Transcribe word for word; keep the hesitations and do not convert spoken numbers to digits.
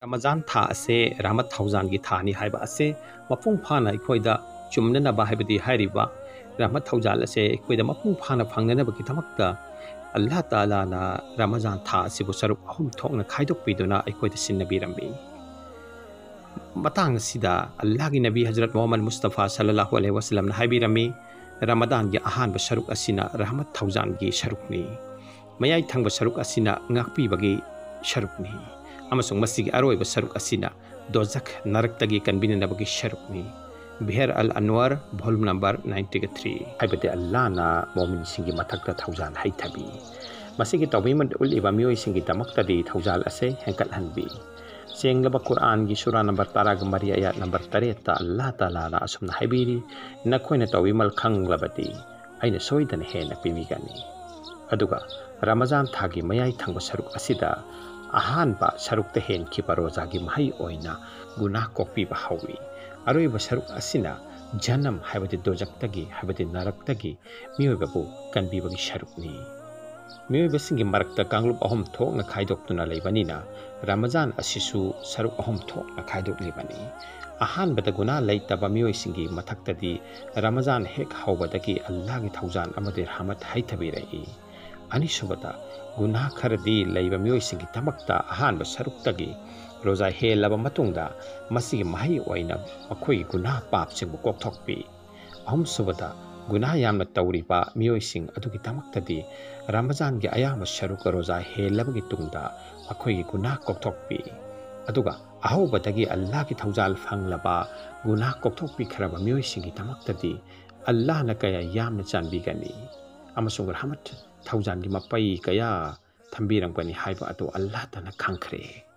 ꯔꯃꯖꯥꯟ ꯊꯥ ꯑꯁꯦ ꯔꯍꯃꯠ ꯊꯧꯖꯥꯜꯒꯤ ꯊꯥꯅꯤ ꯍꯥꯏꯕ ꯑꯁꯦ ꯃꯄꯨꯡ ꯐꯥꯅ ꯑꯩꯈꯣꯏꯗ ꯆꯨꯝꯅꯅꯕ, ꯍꯥꯏꯕꯗꯤ ꯍꯥꯏꯔꯤꯕ ꯔꯍꯃꯠ ꯊꯧꯖꯥꯜ ꯑꯁꯦ ꯑꯩꯈꯣꯏꯗ ꯃꯄꯨꯡ ꯐꯥꯅ ꯐꯪꯅꯅꯕꯒꯤꯗꯃꯛꯇ ꯑꯜꯂꯥꯍ ꯇꯥꯂꯥꯅ ꯔꯃꯖꯥꯟ ꯊꯥ ꯑꯁꯤꯕꯨ ꯁꯔꯨꯛ ꯑꯍꯨꯝ ꯊꯣꯛꯅ ꯈꯥꯏꯗꯣꯛꯄꯤꯗꯨꯅ ꯑꯩꯈꯣꯏꯗ ꯁꯤꯟꯅꯕꯤꯔꯝꯃꯤ꯫ ꯃꯇꯥꯡ ꯑꯁꯤꯗ ꯑꯜꯂꯥꯍꯒꯤ ꯅꯕꯤ ꯍꯖꯔꯠ ꯃꯨꯍꯝꯃꯗ ꯃꯨꯁꯇꯐꯥ ꯁꯜꯂꯜꯂꯥꯍꯨ ꯑꯂꯩꯍꯤ ꯋꯁꯜꯂꯝꯅ ꯍꯥꯏꯕꯤꯔꯝꯃꯤ, ꯔꯃꯗꯥꯟꯒꯤ ꯑꯍꯥꯟꯕ ꯁꯔꯨꯛ ꯑꯁꯤꯅ ꯔꯍꯃꯠ ꯊꯧꯖꯥꯜꯒꯤ ꯁꯔꯨꯛꯅꯤ, ꯃꯌꯥꯏ ꯊꯪꯕ ꯁꯔꯨꯛ ꯑꯁꯤꯅ ꯉꯥꯛꯄꯤꯕꯒꯤ ꯁꯔꯨꯛꯅꯤ, ꯑꯃꯁꯨꯡ ꯃꯁꯤꯒꯤ ꯑꯔꯣꯏꯕ ꯁꯔꯨꯛ ꯑꯁꯤꯅ ꯗꯣꯖꯈ ꯅꯔꯛꯇꯒꯤ ꯀꯟꯕꯤꯅꯅꯕꯒꯤ ꯁꯔꯨꯛꯅꯤ꯫ ꯕꯤꯍꯔ ꯑꯜ ꯑꯟꯋꯔ, volume number ninety three꯫ ꯍꯥꯏꯕꯗꯤ ꯑꯜꯂꯥꯍꯅ ꯃꯣꯃꯤꯟꯁꯤꯡꯒꯤ ꯃꯊꯛꯇ ꯊꯧꯖꯥꯜ ꯍꯩꯊꯕꯤ꯫ ꯃꯁꯤꯒꯤ ꯇꯧꯕꯤꯃꯜ ꯎꯠꯂꯤꯕ ꯃꯤꯑꯣꯏꯁꯤꯡꯒꯤꯗꯃꯛꯇꯗꯤ ꯊꯧꯖꯥꯜ ꯑꯁꯦ ꯍꯦꯟꯒꯠꯍꯟꯕꯤ꯫ ꯁꯦꯡꯂꯕ ꯀꯨꯔꯑꯥꯟꯒꯤ ꯁꯨꯔꯥ ꯅꯝꯕꯔ ꯇꯔꯥꯒ ꯃꯔꯤ, ꯑꯌꯥꯠ ꯅꯝꯕꯔ ꯇꯔꯦꯠꯇ ꯑꯜꯂꯥꯍ ꯇꯥꯂꯥꯅ ꯑꯁꯨꯝꯅ ꯍꯥꯏꯕꯤꯔꯤ, "ꯅꯈꯣꯏꯅ ꯇꯧꯕꯤꯃꯜ ꯈꯪꯂꯕꯗꯤ ꯑꯩꯅ ꯁꯣꯏꯗꯅ ꯍꯦꯟꯅ ꯄꯤꯕꯤꯒꯅꯤ"꯫ ꯑꯗꯨꯒ ꯔꯃꯖꯥꯟ ꯊꯥꯒꯤ ꯃꯌꯥꯏ ꯊꯪꯕ ꯁꯔꯨꯛ ꯑꯁꯤꯗ ꯑꯍꯥꯟꯕ ꯁꯔꯨꯛꯇ ꯍꯦꯟꯈꯤꯕ ꯔꯣꯖꯥꯒꯤ ꯃꯍꯩ ꯑꯣꯏꯅ ꯒꯨꯅꯥꯍ ꯀꯣꯛꯄꯤꯕ ꯍꯧꯏ꯫ ꯑꯔꯣꯏꯕ ꯁꯔꯨꯛ ꯑꯁꯤꯅ ꯖꯍꯟꯅꯝ, ꯍꯥꯏꯕꯗꯤ ꯗꯣꯖꯈꯇꯒꯤ, ꯍꯥꯏꯕꯗꯤ ꯅꯔꯛꯇꯒꯤ ꯃꯤꯑꯣꯏꯕꯕꯨ ꯀꯟꯕꯤꯕꯒꯤ ꯁꯔꯨꯛꯅꯤ꯫ ꯃꯤꯑꯣꯏꯕꯁꯤꯡꯒꯤ ꯃꯔꯛꯇ ꯀꯥꯡꯂꯨꯞ ꯑꯍꯨꯝ ꯊꯣꯛꯅ ꯈꯥꯏꯗꯣꯛꯇꯨꯅ ꯂꯩꯕꯅꯤꯅ ꯔꯃꯖꯥꯟ ꯑꯁꯤꯁꯨ ꯁꯔꯨꯛ ꯑꯍꯨꯝ ꯊꯣꯛꯅ ꯈꯥꯏꯗꯣꯛꯂꯤꯕꯅꯤ꯫ ꯑꯍꯥꯟꯕꯗ ꯒꯨꯅꯥꯍ ꯂꯩꯇꯕ ꯃꯤꯑꯣꯏꯁꯤꯡꯒꯤ ꯃꯊꯛꯇꯗꯤ ꯔꯃꯖꯥꯟ ꯍꯦꯛ ꯍꯧꯕꯗꯒꯤ ꯑꯜꯂꯥꯍꯒꯤ ꯊꯧꯖꯥꯜ ꯑꯃꯗꯤ ꯔꯍꯃꯠ ꯍꯩꯊꯕꯤꯔꯛꯏ꯫ ꯑꯅꯤꯁꯨꯕꯗ, ꯒꯨꯅꯥꯍ ꯈꯔꯗꯤ ꯂꯩꯕ ꯃꯤꯑꯣꯏꯁꯤꯡꯒꯤꯗꯃꯛꯇ ꯑꯍꯥꯟꯕ ꯁꯔꯨꯛꯇꯒꯤ ꯔꯣꯖꯥ ꯍꯦꯜꯂꯕ ꯃꯇꯨꯡꯗ ꯃꯁꯤꯒꯤ ꯃꯍꯩ ꯑꯣꯏꯅ ꯃꯈꯣꯏꯒꯤ ꯒꯨꯅꯥꯍ ꯄꯥꯞꯁꯤꯡꯕꯨ ꯀꯣꯛꯊꯣꯛꯄꯤ꯫ ꯑꯍꯨꯝꯁꯨꯕꯗ, ꯒꯨꯅꯥꯍ ꯌꯥꯝꯅ ꯇꯧꯔꯤꯕ ꯃꯤꯑꯣꯏꯁꯤꯡ ꯑꯗꯨꯒꯤꯗꯃꯛꯇꯗꯤ ꯔꯃꯖꯥꯟꯒꯤ ꯑꯌꯥꯝꯕ ꯁꯔꯨꯛ ꯔꯣꯖꯥ ꯍꯦꯜꯂꯕꯒꯤ ꯇꯨꯡꯗ ꯃꯈꯣꯏꯒꯤ ꯒꯨꯅꯥꯍ ꯀꯣꯛꯊꯣꯛꯄꯤ꯫ ꯑꯗꯨꯒ ꯑꯍꯧꯕꯗꯒꯤ ꯑꯜꯂꯥꯍꯒꯤ ꯊꯧꯖꯥꯜ ꯐꯪꯂꯕ ꯒꯨꯅꯥꯍ ꯀꯣꯛꯊꯣꯛꯄꯤꯈ꯭ꯔꯕ ꯃꯤꯑꯣꯏꯁꯤꯡꯒꯤꯗꯃꯛꯇꯗꯤ ꯑꯜꯂꯥꯍꯅ ꯀꯌꯥ ꯌꯥꯝꯅ ꯆꯥꯟꯕꯤꯒꯅꯤ ꯑꯃꯁꯨꯡ ꯔꯍꯃꯠ ꯊꯧꯖꯥꯜꯒꯤ ꯃꯄꯩ ꯀꯌꯥ ꯊꯝꯕꯤꯔꯝꯒꯅꯤ ꯍꯥꯏꯕ ꯑꯗꯨ ꯑꯜꯂꯥꯍꯇꯅ ꯈꯪꯈ꯭ꯔꯦ꯫